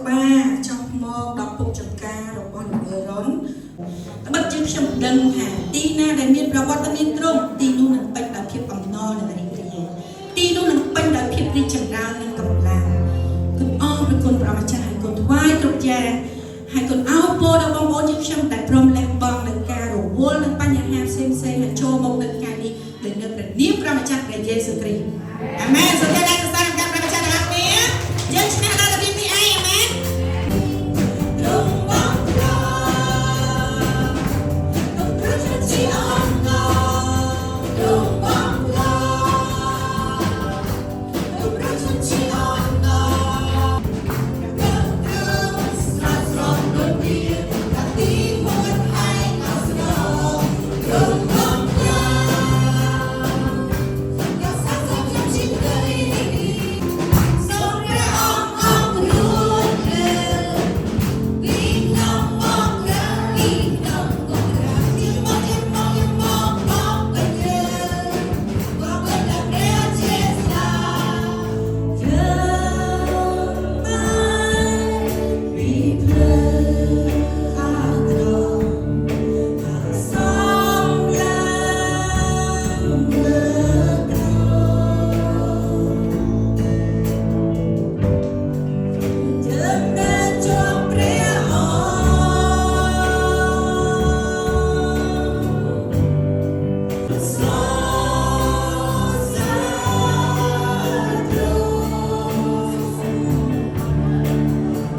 ក្បាលចុះមកដល់ពុកចង្ការរបស់លោកអេរ៉ុនត្បិតយើងខ្ញុំដឹងថាទីណាដែលមានប្រវត្តិមានទ្រង់ទីនោះនឹងពេញដោយភាពអំណរនិងរីករាយទីនោះនឹងពេញដោយភាពរីកចម្រើននិងកម្លាំងគុណអរព្រះគុណព្រះម្ចាស់ហើយគុណថ្វាយគ្រប់យ៉ាងហើយគុណអោពរដល់បងប្អូនយើងខ្ញុំដែលព្រមលះបង់នៅការរវល់នឹងបញ្ហាផ្សេងៗហើយចូលមកនៅថ្ងៃនេះដោយនៅព្រះនាមព្រះម្ចាស់ព្រះយេស៊ូវគ្រីស្ទអាមែនសូមតែសរសើរដល់ព្រះម្ចាស់ទាំងអស់គ្នាយើងឈ្នះដល់របៀបនេះឯងអាមែន ទ្រង់បងក្រទ្រង់ប្រជាជាអង្គទ្រង់បងក្រទ្រង់ប្រជាជាអង្គស្រស់ស្រស់ដូចវាតាទីមួយហើយអស្រទ្រង់បងក្រយកសាសខ្ញុំជីវិតសូមព្រះអង្គអង្គរួចលើ ពីក្នុងមកក្រៅពីក្នុងមកក្រៅជាមកជាមកជាមកមកវិញយើងក៏វិញដល់ព្រះជាស្ដាយើងបានពីភ្លើងអត្រង់ហើយសំឡើងលើទ្រង់ យើងដែលជាប់ព្រះអង្គសរសើរទ្រង់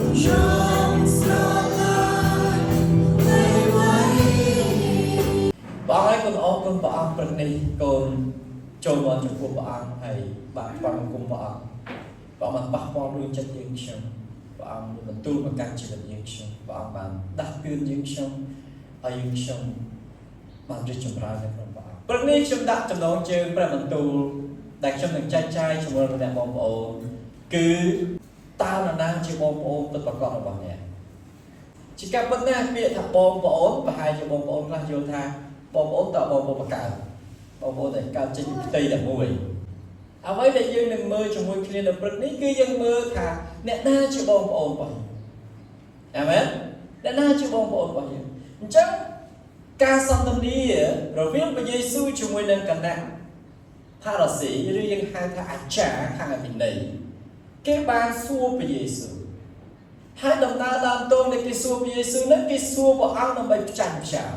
ខ្ញុំស្រឡាញ់អ្វីៗ ព្រះអង្គហើយកូនអរគុណព្រះអង្គព្រឹកនេះកូនចូលមកចំពោះព្រះអង្គហើយបាទថ្វាយបង្គំព្រះអង្គព្រះអង្គបានប៉ះពាល់រឿងចិត្តយើងខ្ញុំព្រះអង្គមានបន្ទូលមកកាន់ជីវិតយើងខ្ញុំព្រះអង្គបានដាស់តឿនយើងខ្ញុំហើយយើងខ្ញុំបានរីកចម្រើននៅក្នុងព្រះអង្គព្រឹកនេះខ្ញុំដាក់ចំណងជើងព្រះបន្ទូលដែលខ្ញុំនឹងចែកចាយជាមួយនឹងអ្នកបងប្អូនគឺតើនរណាជាបងប្អូនពិតប្រាកដរបស់អ្នក ជាការពិតណាស់ពាក្យថាបងប្អូនប្រហែលជាបងប្អូនខ្លះយល់ថាបងប្អូនតើបងប្អូនបកើតបងប្អូនដែលកើតចេញពីផ្ទៃតែមួយអ្វីដែលយើងនឹងមើលជាមួយគ្នានៅព្រឹកនេះគឺយើងមើលថាអ្នកណាជាបងប្អូនរបស់យើងអាមែនអ្នកណាជាបងប្អូនរបស់យើងអញ្ចឹងការសន្ទនារវាងព្រះយេស៊ូវជាមួយនឹងគណៈផារ៉ាស៊ីឬយើងហៅថាអាចារ្យខាងអភិន័យគេបានសួរព្រះយេស៊ូវ ហើយដំណើរដើមទងដែលគេសួរព្រះយេស៊ូវហ្នឹងគេសួរព្រះអង្គដើម្បីផ្ចាញ់ផ្ចាល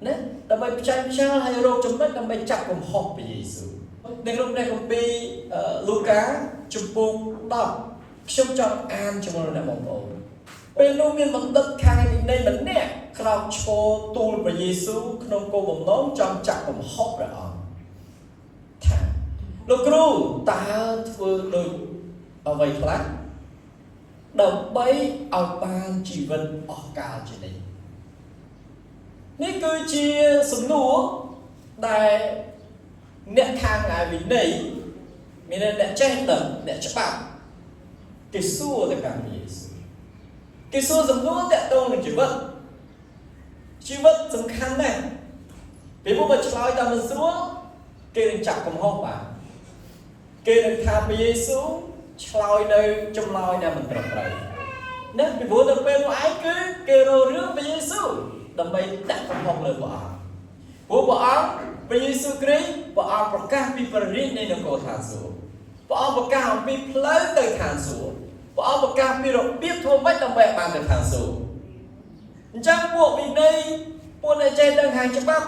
ណាដើម្បីផ្ចាញ់ផ្ចាលហើយរកចំណុចដើម្បីចាប់កំហុសព្រះយេស៊ូវនៅក្នុងព្រះគម្ពីរលូកាជំពូក10ខ្ញុំចង់អានជាមួយនឹងអ្នកបងប្អូនពេលនោះមានបណ្ឌិតខាងវិន័យម្នាក់ក្រោកឈរទូលព្រះយេស៊ូវក្នុងគោលបំណងចង់ចាប់កំហុសព្រះអង្គថាលោកគ្រូតើធ្វើដូចអ្វីខ្លះ ដើម្បីឲ្យបានជីវិតអស់កលជានិច្ចនេះគឺជាសំណួរដែលអ្នកខាងឯវិន័យមានអ្នកចេះដឹងអ្នកច្បាប់គេសួរទៅកាន់ព្រះយេស៊ូវគេសួរសំណួរតាក់ទងនឹងជីវិតជីវិតសំខាន់ណាស់ពីព្រោះបើឆ្លើយតាមមិនស្រួលគេនឹងចាប់កំហុសបាទគេនឹងថាព្រះយេស៊ូវឆ្លើយនៅចម្លើយដែលមិនត្រឹមត្រូវ ណាពីព្រោះនៅពេលនោះឯងគឺគេរករឿងព្រះយេស៊ូវដើម្បីដាក់កំហុសលើព្រះអង្គព្រោះព្រះអង្គព្រះយេស៊ូវគ្រីស្ទព្រះអង្គប្រកាសពីព្រះរាជ្យនៃនគរឋានសួគ៌ព្រះអង្គប្រកាសអំពីផ្លូវទៅឋានសួគ៌ព្រះអង្គប្រកាសពីរបៀបធ្វើម៉េចដើម្បីឲ្យបានទៅឋានសួគ៌អញ្ចឹងពួកវិន័យពួកអ្នកចេះដឹងខាងច្បាប់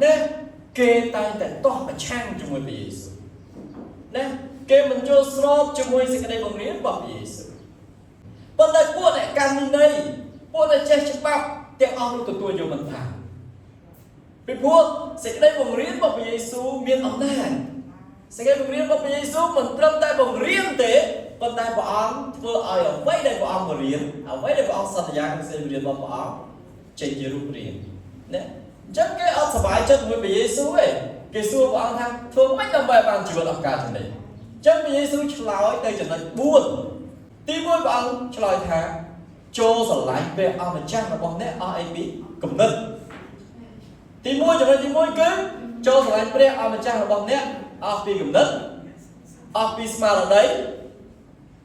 ណាគេតែងតែទាស់ប្រឆាំងជាមួយព្រះយេស៊ូវណាគេមិនយល់ស្របជាមួយសេចក្តីបង្រៀនរបស់ព្រះយេស៊ូវ ប៉ុន្តែពួកអ្នកកាន់វិន័យពួកអ្នកចេះច្បាប់ទាំងអស់នោះទទួលយកមិនបានពីព្រោះសេចក្តីបង្រៀនរបស់ព្រះយេស៊ូវមានអំណាចសេចក្តីបង្រៀនរបស់ព្រះយេស៊ូវមិនត្រឹមតែបង្រៀនទេប៉ុន្តែព្រះអង្គធ្វើឲ្យអ្វីដែលព្រះអង្គបង្រៀនអ្វីដែលព្រះអង្គសន្យាក្នុងសេចក្តីបង្រៀនរបស់ព្រះអង្គចេញជារូបរាងណាអញ្ចឹងគេអត់សប្បាយចិត្តជាមួយព្រះយេស៊ូវទេគេសួរព្រះអង្គថាធ្វើម៉េចដើម្បីឲ្យបានជីវិតអស់កលជានិច្ចអញ្ចឹងព្រះយេស៊ូវឆ្លើយទៅចំណុច4ទី1ព្រះអង្គឆ្លើយថាចូលស្រឡាញ់ព្រះអង្គម្ចាស់របស់អ្នកអស់អីពីគំនិតទី1ចំណុចទី1គឺចូលស្រឡាញ់ព្រះអង្គម្ចាស់របស់អ្នកអស់ពីគំនិតអស់ពីស្មារតី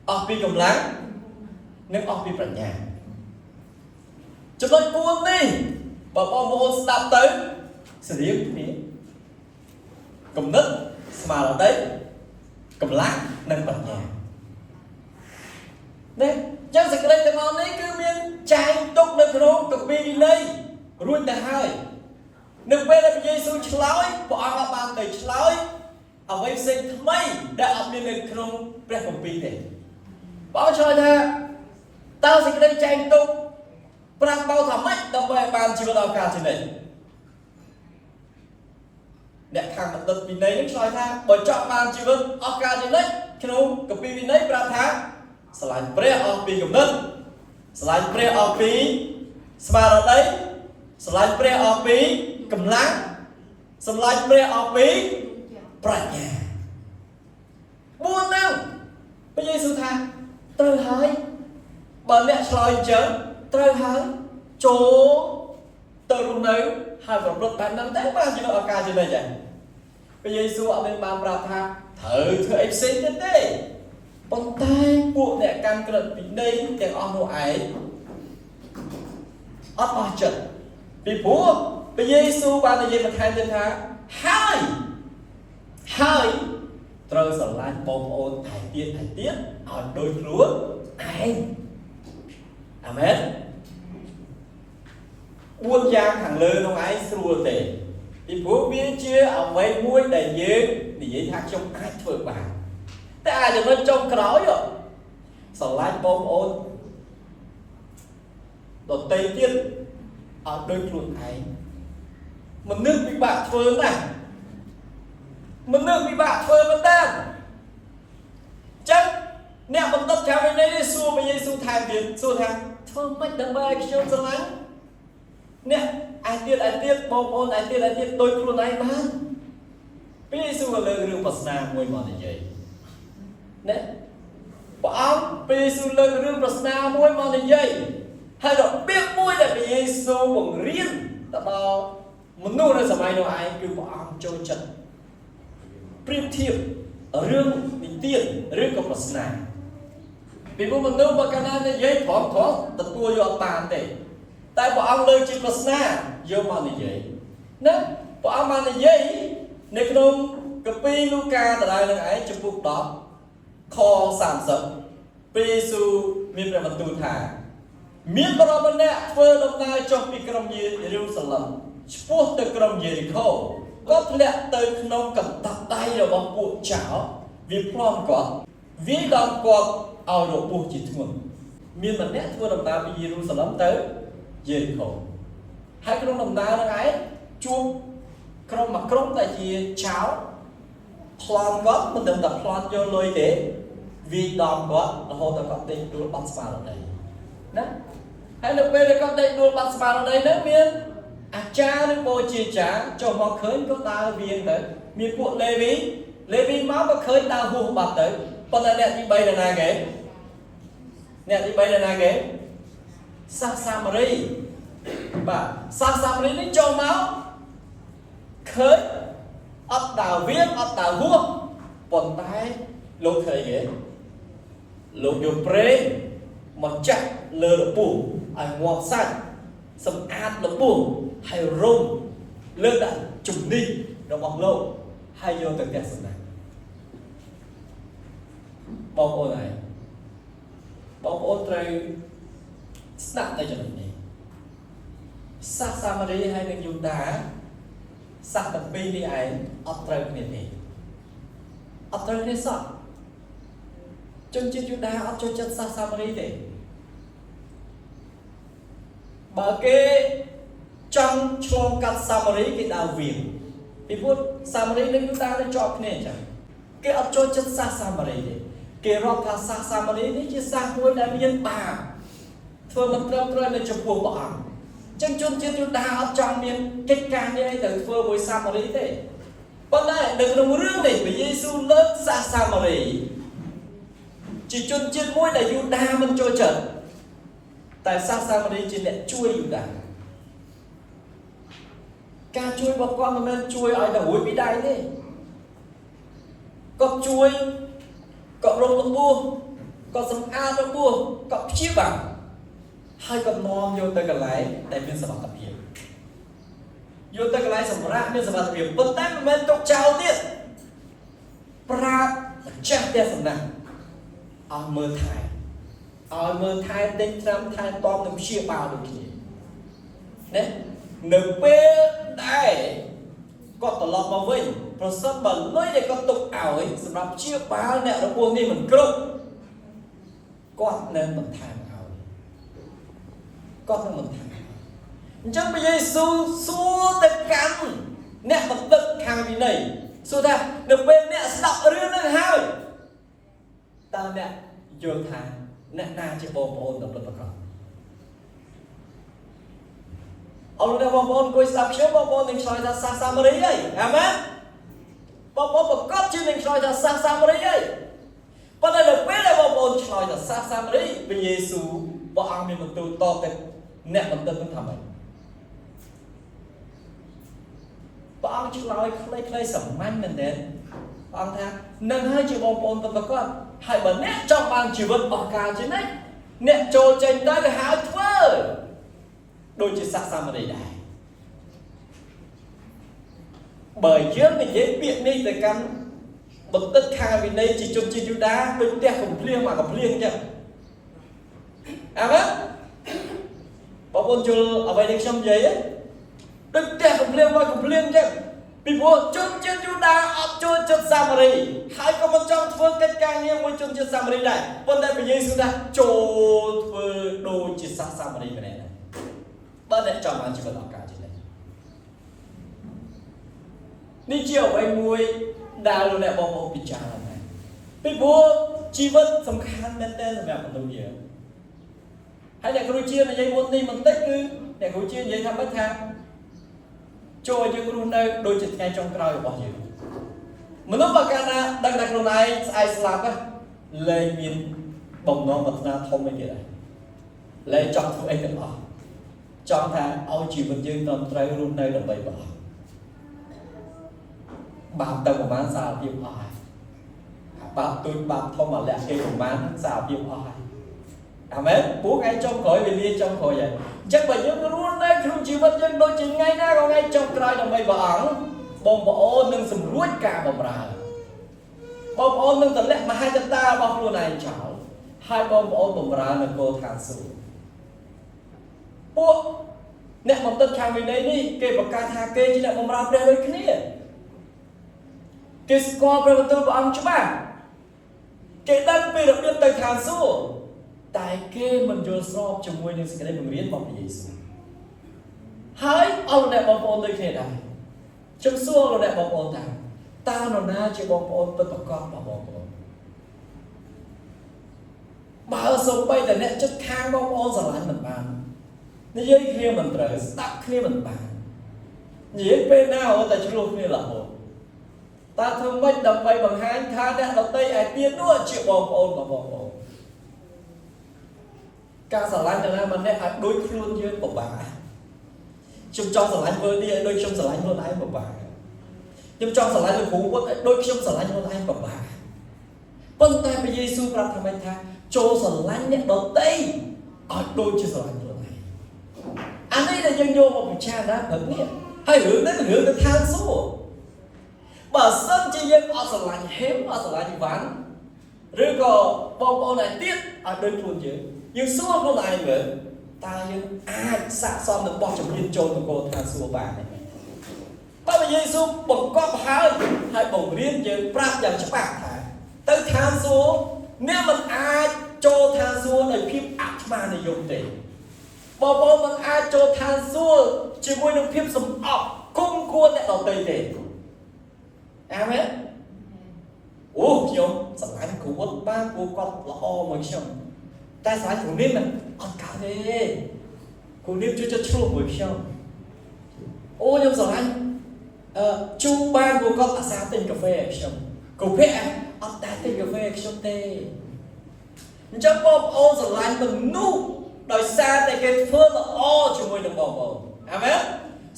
អស់ពីកម្លាំង និងអស់ពីប្រាជ្ញាចំណុច4នេះបើបងប្អូនស្ដាប់ទៅស្រៀងគ្នាគំនិតស្មារតីកម្លាំងនិងប្រាជ្ញានេះចឹងសេចក្តីទាំងអស់នេះគឺមានចែងទុកនៅក្នុងគម្ពីរវិន័យរួចទៅហើយនៅពេលដែលព្រះយេស៊ូវឆ្លើយព្រះអង្គអត់បានទៅឆ្លើយអ្វីផ្សេងថ្មីដែលអត់មាននៅក្នុងព្រះគម្ពីរទេព្រះអង្គឆ្លើយថាតើសេចក្តីចែងទុកប្រាប់មកថាម៉េចដើម្បីឲ្យបានជីវិតអស់កលជានិច្ចអ្នកខាងបណ្ឌិតវិន័យនឹងឆ្លើយថាបើចង់បានជីវិតអស់កលជានិច្ចក្នុងគម្ពីរវិន័យប្រាប់ថាស្រឡាញ់ព្រះអស់ពីគំនិតស្រឡាញ់ព្រះអស់ពីស្មារតីស្រឡាញ់ព្រះអស់ពីកម្លាំងស្រឡាញ់ព្រះអស់ពីប្រាជ្ញាបួនហ្នឹងព្រះយេស៊ូវថាត្រូវហើយបើអ្នកឆ្លើយអញ្ចឹងត្រូវហើយចូលទៅរស់នៅហើយប្រព្រឹត្តបែបហ្នឹងទៅបានជីវិតអស់កលជានិច្ចហើយព្រះយេស៊ូវអត់មានបានប្រាប់ថាត្រូវធ្វើអីផ្សេងទៀតទេប៉ុន្តែពួកអ្នកកាន់ក្រឹតវិន័យទាំងអស់នោះឯងអត់អស់ចិត្តពីព្រោះព្រះយេស៊ូវបាននិយាយបន្ថែមទៀតថាហើយហើយត្រូវស្រឡាញ់បងប្អូនឯទៀតឯទៀតឲ្យដូចខ្លួនឯងអាមែនបួនយ៉ាងខាងលើនោះឯងស្រួលទេពីព្រោះវាជាអ្វីមួយដែលយើងនិយាយថាខ្ញុំអាចធ្វើបានតែអាចចំណុចចុងក្រោយស្រឡាញ់បងប្អូនដទៃទៀតឲ្យដូចខ្លួនឯងមនុស្សពិបាកធ្វើណាស់មនុស្សពិបាកធ្វើមែនតើចឹងអ្នកបន្ទប់ចាំវិន័យនេះសួរព្រះយេស៊ូវថែមទៀតសួរថាធ្វើម៉េចដើម្បីឲ្យខ្ញុំស្រឡាញ់អ្នកឯទៀតឯទៀតបងប្អូនឯទៀតឯទៀតដូចខ្លួនឯងបានព្រះយេស៊ូវក៏លើករឿងប្រស្នាមួយមកនិយាយណាព្រះអង្គព្រះយេស៊ូវលើករឿងប្រស្នាមួយមកនិយាយហើយរបៀបមួយដែលព្រះយេស៊ូវបង្រៀនទៅដល់មនុស្សនៅសម័យនោះឯងគឺព្រះអង្គចូលចិត្តប្រៀបធៀបរឿងនិទានឬក៏ប្រស្នាពីព្រោះមនុស្សបើកាលណានិយាយត្រង់ត្រង់ទទួលយកអត់បានទេតែព្រះអង្គលើកជាប្រស្នាយកមកនិយាយណាព្រះអង្គបាននិយាយនៅក្នុងគម្ពីរលូកាដដែលនឹងឯងចំពុក10ខ30ព្រះយេស៊ូវមានព្រះបន្ទូលថាមានបុរសម្នាក់ធ្វើដំណើរចុះពីក្រុងយេរូសាឡឹមឆ្ពោះទៅក្រុងយេរីកូគាត់ធ្លាក់ទៅក្នុងកណ្ដាប់ដៃរបស់ពួកចោរវាប្លន់គាត់វាយដំគាត់ឲ្យរបួសជាធ្ងន់មានម្នាក់ធ្វើដំណើរពីយេរូសាឡឹមទៅយេរីកូហើយក្នុងដំណើរហ្នឹងឯងជួបក្រុមមួយក្រុមដែលជាចោរប្លន់គាត់មិនដឹងតែប្លន់យកលុយទេវាយដំគាត់រហូតដល់គាត់ដេកដួលបាត់ស្មារតីណាហើយនៅពេលដែលគាត់ដេកដួលបាត់ស្មារតីហ្នឹងមានអាចារ្យឬបូជាចារ្យចុះមកឃើញក៏ដើរវៀងទៅមានពួកលេវីលេវីមកក៏ឃើញដើរហួសបាត់ទៅប៉ុន្តែអ្នកទី3នៅណាគេអ្នកទី3នៅណាគេសាសសាមារីបាទសាសសាមារីនេះចូលមកឃើញអត់ដើរវៀងអត់ដើរហួសប៉ុន្តែលោកឃើញគេលោកយកប្រេងមកចាក់លើរបួសឲ្យងាប់សាច់សម្អាតរបួសហើយរុំលើដាក់ជំនិះរបស់លោកហើយយកទៅផ្ទះសំណាក់បងប្អូនហើយបងប្អូនត្រូវស្នាក់នៅចំណុចនេះសាសសាមារីហើយនិងយូដាសាសទាំងពីរនេះឯងអត់ត្រូវគ្នាទេអត់ត្រូវគ្នាសោះជនជាតិយូដាអត់ចូលចិត្តសាសសាមារីទេបើគេចង់ឆ្លងកាត់សាមារីគេដើរវៀងពីព្រោះសាមារីនិងយូដានៅជាប់គ្នាអញ្ចឹងគេអត់ចូលចិត្តសាសសាមារីទេគេរាប់ថាសាសសាមារីនេះជាសាសមួយដែលមានបាបធ្វើមិនត្រឹមត្រូវនៅចំពោះព្រះអង្គអញ្ចឹងជនជាតិយូដាអត់ចង់មានកិច្ចការនេះអីទៅធ្វើមួយសាមារីទេប៉ុន្តែនៅក្នុងរឿងនេះព្រះយេស៊ូវលើកសាសសាមារីជាជនជាតិមួយដែលយូដាមិនចូលចិត្តតែសាសសាមារីជាអ្នកជួយយូដាការជួយរបស់គាត់មិនមែនជួយឲ្យតែរួចពីដៃទេគាត់ជួយគាត់រងរបួស គាត់សម្អាតរបួសគាត់ព្យាបាលហើយគាត់នាំយកទៅកន្លែងដែលមានសុវត្ថិភាពយកទៅកន្លែងសម្រាប់មានសុវត្ថិភាពប៉ុន្តែមិនមែនទុកចោលទៀតប្រាប់ម្ចាស់ផ្ទះសំណាក់ឲ្យមើលថែឲ្យមើលថែទិញថ្នាំថែទាំនិងព្យាបាលដូចគ្នាណានៅពេលដែលគាត់ត្រឡប់មកវិញប្រសិនបើលុយដែលគាត់ទុកឲ្យសម្រាប់ព្យាបាលអ្នករបួសនេះមិនគ្រប់គាត់នឹងបន្ថែមឲ្យគាត់នឹងបន្ថែមអញ្ចឹងព្រះយេស៊ូវសួរទៅកាន់អ្នកបណ្ឌិតខាងវិន័យសួរថានៅពេលអ្នកស្ដាប់រឿងនឹងហើយតើអ្នកយល់ថាអ្នកណាជាបងប្អូនដ៏ពិតប្រាកដអរលោកអ្នកបងប្អូនអង្គុយស្ដាប់ខ្ញុំបងប្អូននឹងឆ្លើយថាសាសសាមារីហើយអាមែនបងប្អូនប្រកាសជានឹងឆ្លើយថាសាសសាមារីហើយប៉ុន្តែនៅពេលដែលបងប្អូនឆ្លើយថាសាសសាមារីព្រះយេស៊ូវព្រះអង្គមានបន្ទូលតបទៅអ្នកបណ្ឌិតនឹងថាម៉េចព្រះអង្គឆ្លើយខ្លីៗសាមញ្ញមែនទែនព្រះអង្គថានឹងហើយជាបងប្អូនពិតប្រាកដហើយបើអ្នកចង់បានជីវិតអស់កលជានិច្ចអ្នកចូលចេញទៅហើយធ្វើដូចជាសាសសាមារីដែរបើយើងនិយាយពាក្យនេះទៅកាន់បណ្ឌិតខាងវិន័យជាជនជាតិយូដាដូចផ្ទះកំភ្លៀងមកកំភ្លៀងអញ្ចឹងអាមែនបងប្អូនយល់អ្វីដែលខ្ញុំនិយាយទេដូចផ្ទះកំភ្លៀងមកកំភ្លៀងអញ្ចឹងពីព្រោះជនជាតិយូដាអត់ចូលចិត្តសាមារីហើយក៏មិនចង់ធ្វើកិច្ចការងារមួយជនជាតិសាមារីដែរប៉ុន្តែព្រះយេស៊ូវថាចូលធ្វើដូចជាសាសសាមារីម្នាក់ដែរបើអ្នកចង់បានជីវិតអស់កលជានិច្ចនេះជាអ្វីមួយដែលលោកអ្នកបងប្អូនពិចារណាពីព្រោះជីវិតសំខាន់មែនទែនសម្រាប់មនុស្សយើងហើយអ្នកគ្រូជានិយាយមុននេះបន្តិចគឺអ្នកគ្រូជានិយាយថាម៉េចថាចូលឲ្យយើងរស់នៅដូចជាថ្ងៃចុងក្រោយរបស់យើងមនុស្សបើកាលណាដឹងតែខ្លួនឯងស្អែកស្លាប់លែងមានបំណងប្រាថ្នាធំអីទៀតដែរលែងចង់ធ្វើអីទាំងអស់ចង់ថាឲ្យជីវិតយើងត្រឹមត្រូវរស់នៅដើម្បីព្រះអង្គបាបទៅប្រហែលសារភាពអស់ហើយបាបទូចបាបធំអាលាក់គេប្រហែលសារភាពអស់ហើយអាមែនពួកថ្ងៃចុងក្រោយវេលាចុងក្រោយហើយអញ្ចឹងបើយើងរស់នៅក្នុងជីវិតយើងដូចជាថ្ងៃណាក៏ថ្ងៃចុងក្រោយដើម្បីព្រះអង្គបងប្អូននឹងសម្រួចការបម្រើបងប្អូននឹងតម្លាក់មហិច្ឆតារបស់ខ្លួនឯងចោលហើយបងប្អូនបម្រើនគរឋានសួគ៌ពួកអ្នកបណ្ឌិតខាងវិន័យនេះគេប្រកាសថាគេជាអ្នកបម្រើព្រះដូចគ្នាគេស្គាល់ព្រះបន្ទូលព្រះអង្គច្បាស់គេដឹងពីរបៀបទៅឋានសួគ៌តែគេមិនយល់ស្របជាមួយនឹងសេចក្តីបង្រៀនរបស់ព្រះយេស៊ូវហើយអស់លោកអ្នកបងប្អូនដូចគ្នាដែរខ្ញុំសួរលោកអ្នកបងប្អូនថាតើនរណាជាបងប្អូនពិតប្រាកដរបស់បងប្អូនបើសូម្បីតែអ្នកចិត្តខាងបងប្អូនស្រឡាញ់មិនបាននិយាយគ្នាមិនត្រូវស្ដាប់គ្នាមិនបាននិយាយពេលណារត់តែឆ្លោះគ្នារហូតតើធ្វើម៉េចដើម្បីបង្ហាញថាអ្នកដទៃឯទៀតនោះជាបងប្អូនរបស់បងប្អូនការស្រឡាញ់នរណាម្នាក់ឲ្យដូចខ្លួនយើងពិបាកខ្ញុំចង់ស្រឡាញ់វើនេះឲ្យដូចខ្ញុំស្រឡាញ់ខ្លួនឯងពិបាកខ្ញុំចង់ស្រឡាញ់លោកគ្រូវុទ្ធឲ្យដូចខ្ញុំស្រឡាញ់ខ្លួនឯងពិបាកប៉ុន្តែព្រះយេស៊ូវប្រាប់ថាម៉េចថាចូលស្រឡាញ់អ្នកដទៃឲ្យដូចជាស្រឡាញ់ខ្លួនឯងអានេះដែលយើងយកមកពិចារណាព្រឹកនេះហើយរឿងនេះរឿងទៅឋានសួគ៌បើសិនជាយើងអត់ស្រឡាញ់ហេមអត់ស្រឡាញ់វ៉ាន់ឬក៏បងប្អូនឯទៀតឲ្យដូចខ្លួនយើងយើងសួរខ្លួនឯងមើលតើយើងអាចស័ក្តិសមនឹងបោះជំហានចូលនគរឋានសួគ៌បានទេបើព្រះយេស៊ូវបង្កប់ហើយហើយបង្រៀនយើងប្រាប់យ៉ាងច្បាស់ថាទៅឋានសួគ៌អ្នកមិនអាចចូលឋានសួគ៌ដោយភាពអត្មានិយមទេបងប្អូនមិនអាចចូលឋានសួគ៌ជាមួយនឹងភាពសំអប់គុំគួនអ្នកដទៃទេអាមែនអូខ្ញុំស្រឡាញ់គ្រូវុទ្ធបានព្រោះគាត់ល្អមួយខ្ញុំតែស្រឡាញ់គ្រូនាមមិនអត់កើតទេគ្រូនាមជួយចិត្តឆ្លោះមួយខ្ញុំអូខ្ញុំស្រឡាញ់ជូបានព្រោះគាត់អាសាទិញកាហ្វេឲ្យខ្ញុំគ្រូភ័ក្រអត់តែទិញកាហ្វេឲ្យខ្ញុំទេអញ្ចឹងបងប្អូនស្រឡាញ់មនុស្សដោយសារតែគេធ្វើល្អជាមួយនឹងបងប្អូនអាមែន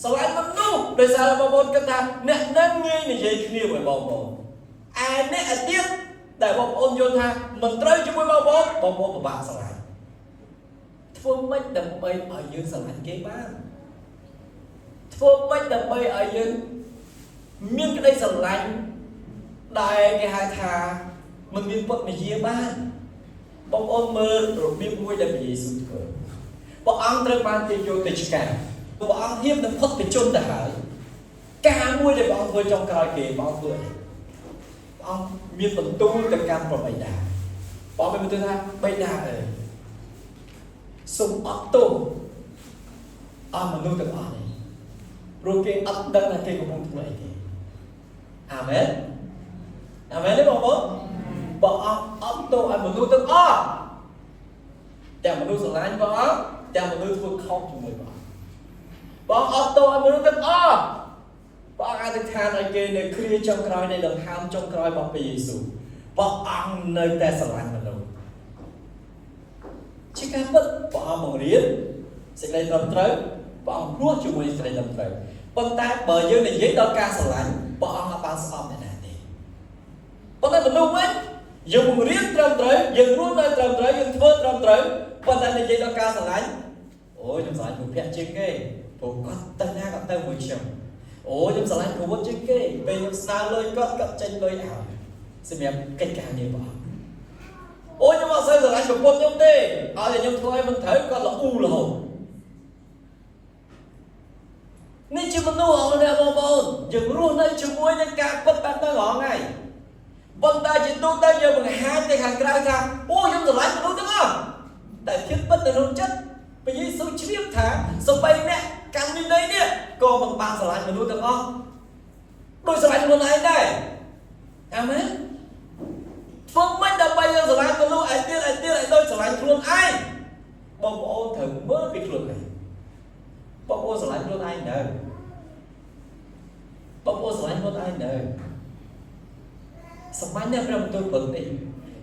ស្រឡាញ់មនុស្សដោយសារបងប្អូនគិតថាអ្នកនឹងងាយនិយាយគ្នាមួយបងប្អូនឯអ្នកទៀត ដែលបងប្អូនយល់ថាមិនត្រូវជាមួយបងប្អូនបងប្អូនពិបាកស្រឡាញ់ធ្វើម៉េចដើម្បីឲ្យយើងស្រឡាញ់គេបានធ្វើម៉េចដើម្បីឲ្យយើងមានក្តីស្រឡាញ់ដែលគេហៅថាមិនមានពុតមយាបានបងប្អូនមើលរបៀបមួយដែលព្រះយេស៊ូវធ្វើព្រះអង្គត្រូវបានគេយកទៅឆ្កាងព្រះអង្គហ៊ាននឹងផុតពីជនទៅហើយការមួយដែលព្រះអង្គធ្វើចុងក្រោយគេព្រះអង្គធ្វើអីព្រះអង្គមានបន្ទូលទៅកាន់ព្រះបិតាព្រះអង្គមានបន្ទូលថាបិតាអើយសូមអត់ទោសអស់មនុស្សទាំងអស់នេះព្រោះគេអត់ដឹងថាគេកំពុងធ្វើអីទេអាមែនអាមែនទេបងប្អូនព្រះអង្គអត់ទោសឲ្យមនុស្សទាំងអស់ទាំងមនុស្សស្រឡាញ់ព្រះអង្គទាំងមនុស្សធ្វើខុសជាមួយព្រះអង្គព្រះអង្គអត់ទោសឲ្យមនុស្សទាំងអស់ព្រះអង្គអធិដ្ឋានឲ្យគេនៅគ្រាចុងក្រោយនៃដង្ហើមចុងក្រោយរបស់ព្រះយេស៊ូវព្រះអង្គនៅតែស្រឡាញ់មនុស្សជាការពិតព្រះអង្គបង្រៀនសេចក្តីត្រឹមត្រូវព្រះអង្គរស់ជាមួយសេចក្តីត្រឹមត្រូវប៉ុន្តែបើយើងនិយាយដល់ការស្រឡាញ់ព្រះអង្គអត់បានស្អប់អ្នកណាទេប៉ុន្តែមនុស្សវិញយើងបង្រៀនត្រឹមត្រូវយើងរស់នៅត្រឹមត្រូវយើងធ្វើត្រឹមត្រូវប៉ុន្តែនិយាយដល់ការស្រឡាញ់អូយខ្ញុំស្រឡាញ់គ្រូភ័ក្រជាងគេព្រោះគាត់ទៅណាក៏ទៅមួយខ្ញុំអូខ្ញុំស្រឡាញ់គ្រូវុទ្ធជាងគេពេលខ្ញុំស្នើលុយគាត់គាត់ចេញលុយឲ្យសម្រាប់កិច្ចការងារព្រះអង្គអូយខ្ញុំអត់សូវស្រឡាញ់ប្រពន្ធខ្ញុំទេឲ្យតែខ្ញុំធ្វើឲ្យមិនត្រូវគាត់ល្អូរហូតនេះជាមនុស្សអស់អ្នកបងប្អូនយើងរស់នៅជាមួយនឹងការពិតបែបហ្នឹងរាល់ថ្ងៃប៉ុន្តែជាទូទៅយើងបង្ហាញទៅខាងក្រៅថាអូខ្ញុំស្រឡាញ់មនុស្សទាំងអស់តែធាតុពិតនៅក្នុងចិត្តព្រះយេស៊ូវជ្រាបថាសូម្បីអ្នកកាន់វិន័យនេះក៏មិនបានស្រឡាញ់មនុស្សទាំងអស់ដូចស្រឡាញ់ខ្លួនឯងដែរអាមែនធ្វើម៉េចដើម្បីយើងស្រឡាញ់មនុស្សឲ្យទៀតឲ្យទៀតឲ្យដូចស្រឡាញ់ខ្លួនឯងបងប្អូនត្រូវមើលពីខ្លួនឯងបងប្អូនស្រឡាញ់ខ្លួនឯងនៅបងប្អូនស្រឡាញ់ខ្លួនឯងនៅសម្ាញ់នៅព្រះបន្ទូលព្រឹកនេះ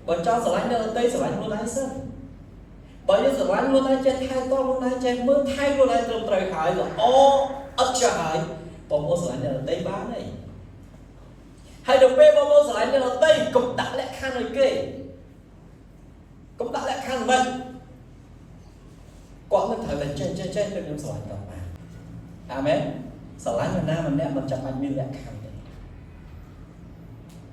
បើចង់ស្រឡាញ់អ្នកដទៃស្រឡាញ់ខ្លួនឯងសិនបើយើងស្រឡាញ់ខ្លួនឯងចេះថែទាំខ្លួនឯងចេះមើលថែខ្លួនឯងត្រឹមត្រូវហើយល្អឥតខ្ចោះហើយបងប្អូនស្រឡាញ់អ្នកដទៃបានហើយហើយដល់ពេលបងប្អូនស្រឡាញ់អ្នកដទៃកុំដាក់លក្ខខណ្ឌឲ្យគេកុំដាក់លក្ខខណ្ឌមិនគាត់នឹងត្រូវតែចេះចេះចេះទៅខ្ញុំស្រឡាញ់គាត់បានអាមែនស្រឡាញ់នរណាម្នាក់មិនចាំបាច់មានលក្ខខណ្ឌទេ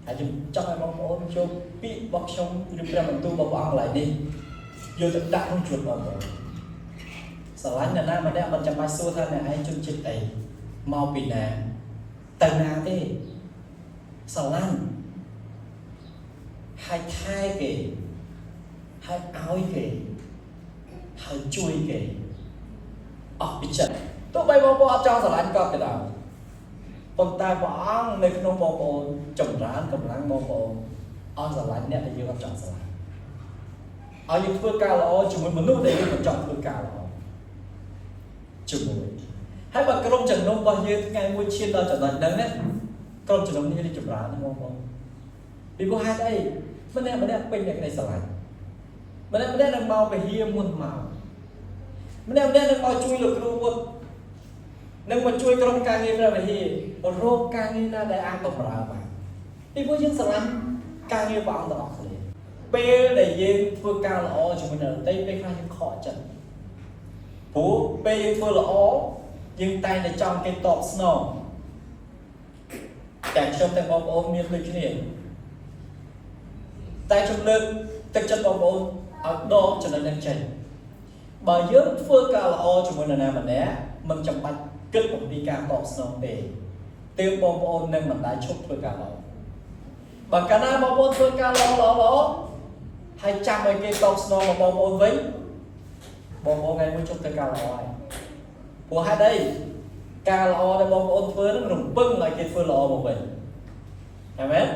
ហើយខ្ញុំចង់ឲ្យបងប្អូនចូលពាក្យរបស់ខ្ញុំឬព្រះបន្ទូលរបស់ព្រះអង្គកន្លែងនេះយកទៅដាក់ក្នុងជួរបងប្អូនស្រឡាញ់នរណាម្នាក់មិនចាំបាច់សួរថាអ្នកឯងជនជាតិអីមកពីណាទៅណាទេស្រឡាញ់ហើយថែគេហើយឲ្យគេហើយជួយគេអស់ពីចិត្តទោះបីបងប្អូនអត់ចង់ស្រឡាញ់គាត់ក៏ដោយប៉ុន្តែព្រះអង្គនៅក្នុងបងប្អូនចម្រើនកម្លាំងបងប្អូនឲ្យស្រឡាញ់អ្នកដែលយើងអត់ចង់ស្រឡាញ់ឲ្យយើងធ្វើការល្អជាមួយមនុស្សដែលយើងមិនចង់ធ្វើការល្អជាមួយហើយបើក្រុមជំនុំរបស់យើងថ្ងៃមួយឈានដល់ចំណុចហ្នឹងណាក្រុមជំនុំនេះរីកចម្រើនណាបងប្អូនពីព្រោះហេតុអីម្នាក់ម្នាក់ពេញតែក្តីស្រឡាញ់ម្នាក់ម្នាក់នឹងមកពហិយមុនមកម្នាក់ម្នាក់នឹងមកជួយលោកគ្រូវុទ្ធនឹងមកជួយក្រុមការងារព្រះវិហាររកការងារណាដែលអាចបម្រើបានពីព្រោះយើងស្រឡាញ់ការងារព្រះអង្គទាំងអស់គ្នាពេលដែលយើងធ្វើការល្អជាមួយអ្នកដទៃពេលខ្លះយើងខកចិត្តព្រោះពេលយើងធ្វើល្អយើងតែងតែចង់គេតបស្នងទាំងខ្ញុំទាំងបងប្អូនមានដូចគ្នាតែខ្ញុំលើកទឹកចិត្តបងប្អូនឲ្យដកចំណុចនេះចេញបើយើងធ្វើការល្អជាមួយនរណាម្នាក់មិនចាំបាច់គិតអំពីការតបស្នងទេទើបបងប្អូននឹងមិនដែលឈប់ធ្វើការល្អបើកាលណាបងប្អូនធ្វើការល្អល្អល្អហើយចាំឲ្យគេតបស្នងមកបងប្អូនវិញបងប្អូនថ្ងៃមួយជប់ធ្វើការល្អហើយព្រោះហេតុអីការល្អដែលបងប្អូនធ្វើនឹងរំពឹងឲ្យគេធ្វើល្អមកវិញអាមែន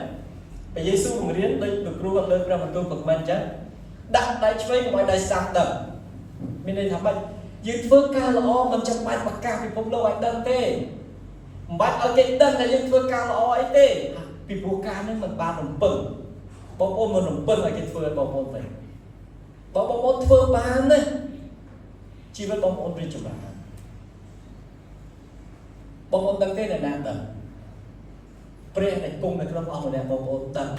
ព្រះយេស៊ូវបង្រៀនដូចលោកគ្រូគាត់លើកព្រះបន្ទូលព្រឹកមិញអញ្ចឹងដាក់ដៃឆ្វេងកុំឲ្យដៃស្ដាំដឹងមានន័យថាម៉េចយើងធ្វើការល្អមិនចាំបាច់ប្រកាសពិភពលោកឲ្យដឹងទេមិនបាច់ឲ្យគេដឹងថាយើងធ្វើការល្អអីទេពីព្រោះការនេះមិនបានរំពឹងបងប្អូនមិនរំពឹងឲ្យគេធ្វើឲ្យបងប្អូនវិញបើបងប្អូនធ្វើបានណាជីវិតបងប្អូនរីកចម្រើនបងប្អូនដឹងទេអ្នកណាដឹងព្រះដែលគង់នៅក្នុងអស់ម្នាក់បងប្អូនដឹង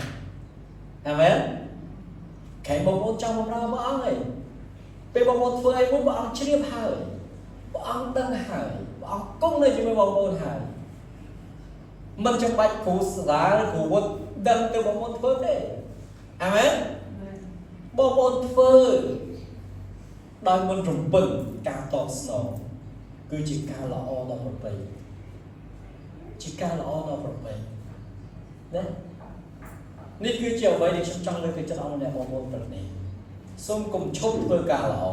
អាមែនខែបងប្អូនចង់បម្រើព្រះអង្គឯងពេលបងប្អូនធ្វើអីមួយព្រះអង្គជ្រាបហើយព្រះអង្គដឹងហើយព្រះអង្គគង់នៅជាមួយបងប្អូនហើយមិនចាំបាច់គ្រូសាលាគ្រូវុឌ្ឍដឹងទៅបងប្អូនធ្វើទេអាមែនបងប្អូនធ្វើដោយមិនរំពឹងការតបស្នងគឺជាការល្អដល់ប្រពៃជាការល្អដល់ប្រពៃណានេះគឺជាអ្វីដែលខ្ញុំចង់លើកទឹកចិត្តអស់អ្នកបងប្អូនព្រឹកនេះសូមកុំឈប់ធ្វើការល្អ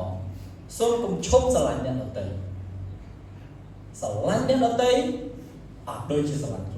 សូមកុំឈប់ស្រឡាញ់អ្នកដទៃស្រឡាញ់អ្នកដទៃអត់ដូចជាស្រឡាញ់